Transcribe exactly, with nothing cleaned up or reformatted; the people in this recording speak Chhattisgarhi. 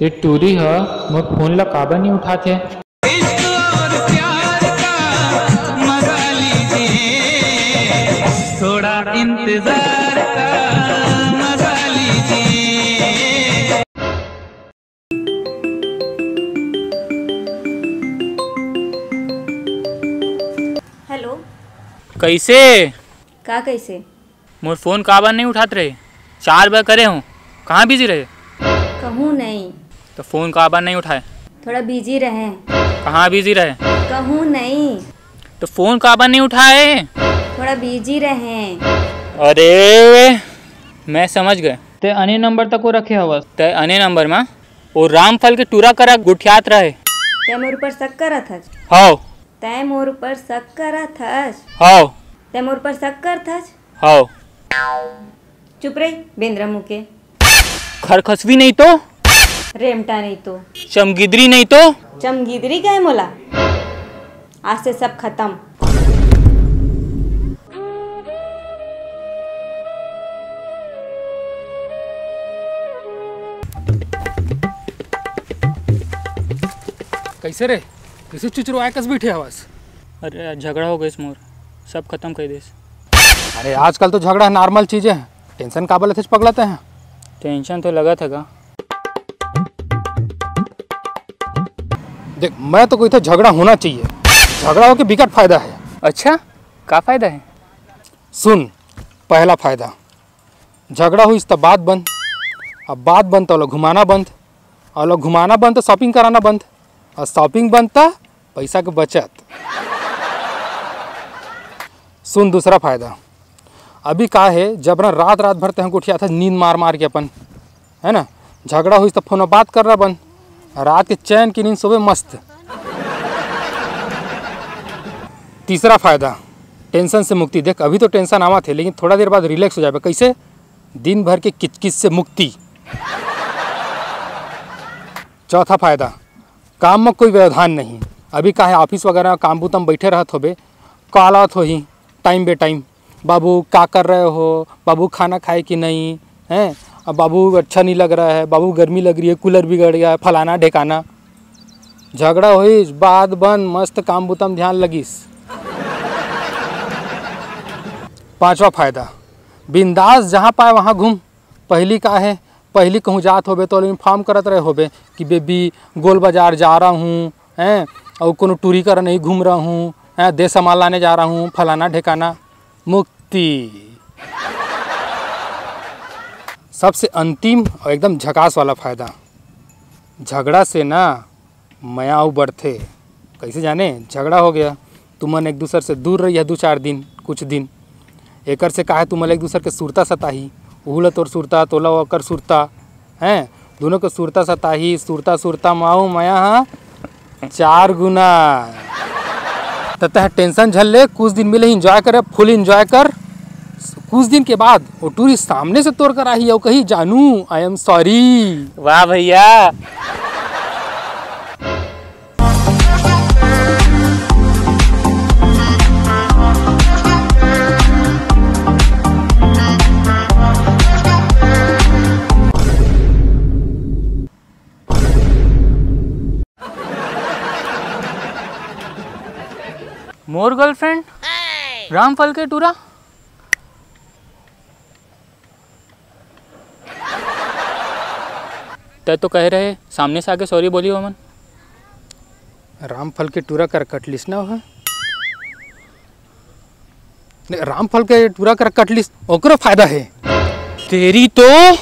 ये टूरी ह मोर फोन ला काबर नहीं उठाथे? इश्क और प्यार का मजा लीजिए, थोड़ा इंतजार का मजा लीजिए। हेलो। कइसे? का कइसे? मोर फोन काबर नहीं उठात रहे? चार बार करे हूँ, कहाँ बिजी रहे? कहूँ नहीं। तो फोन काबर नहीं उठाए? थोड़ा बिजी रहे। कहाँ बिजी रहे? कहूँ नहीं। तो फोन काबर नहीं उठाए? थोड़ा बिजी रहे। अरे, मैं समझ गए। ते अने नंबर तक वो रखे हवस। ते अने नंबर मा वो रामफल के टूरा करा गुठियात रहे। ते मोर ऊपर शक करत हस? हव। ते मोर ऊपर शक करत हस? हव। ते मोर ऊपर शक करत हस? हव। चुप रही, बेंदरा मुँह के। खरखसवी नहीं तो? रेमटा नहीं तो? चमगिदरी नहीं तो? चमगिदरी कहे मोला? आज से सब खत्म। कइसे रे? कइसे चुचरो आयकस बैठे हवस? अरे, झगड़ा हो गइस मोर, सब खत्म कर देस। अरे, आजकल तो झगड़ा नॉर्मल चीज है, टेंशन काबर लेथेच पगला तैं? टेंशन तो लगत हे गा। देख, मैं तो कहिथों झगड़ा होना चाहिए, झगड़ा होके बिकट फायदा है। अच्छा, का फायदा है? सुन, पहला फायदा, झगड़ा होइस त बात बंद, अब बात बंद त ओला घुमाना बंद, अउ ओला घुमाना बंद त shopping कराना बंद, अउ shopping बंद त पैसा के बचत। सुन दूसरा फायदा, अभी का हे, जबरन रात रात भर तैं गोठियाथस नींद मार मार के अपन, है ना, झगड़ा होइस त फोन म बात करना बंद, रात के चैन के नींद सोबे मस्त। तीसरा फायदा, टेंशन से मुक्ति। देख, अभी तो टेंशन आवत हे, लेकिन थोड़ा देर बाद रिलैक्स हो जाबे। कइसे? दिन भर के किचकिच से मुक्ति। चौथा फायदा, काम म कोई व्यवधान नहीं। अभी का हे, ऑफिस वगैरह काम बूता म बइठे रहत होबे, कॉल आवत होही टाइम बे टाइम, "बाबू, क्या कर रहे हो? बाबू, खाना खाए कि नहीं? हैं? अब बाबू, अच्छा नहीं लग रहा है, बाबू, गर्मी लग रही है, कूलर बिगड़ गया है, फलाना ढेकाना।" झगड़ा होइस, बात बंद, मस्त काम बूता म ध्यान लगिस। पांचवा फायदा, बिंदास जहां पाए वहां घूम। पहिली का हे, पहिली कहूं जात होबे त ओला inform करत रहे होबे कि बेबी, गोल बाजार जा रहा हूं, हैं, अउ कोनो टूरी करा नहीं घूम रहा हूं, हैं, दे सामान लाने जा रहा हूं, फलाना ढेकाना। मुक्ति। सबसे अंतिम अउ एकदम झकास वाला फायदा, झगड़ा से ना मया अउ बढ़थे। कइसे जाने? झगड़ा हो गया, तुमन एक दूसर से दूर रहिया दू चार दिन, कुछ दिन। एकर से का हे, तुमन एक दूसर के सुरता सताही, उहू ला तोर सुरता, तोला ओकर सुरता, हैं? दूनों के सुरता सताही, सुरता सुरता म अउ मया ह चार गुना। त तैं टेंशन झन ले, कुछ दिन मिले, enjoy करे, full enjoy कर। कुछ दिन के बाद वो टूरी सामने से तोर कर आही अउ कही, "जानू, I am sorry।" वाह भैया। मोर girlfriend? रामफल के टूरा? तैं तो कहे रहे सामने से आके sorry बोली ओमन। रामफल के टूरा कर कटलिस ना ओह। नहीं, रामफल के टूरा कर कटलिस, ओकरो फायदा हे। तेरी तो।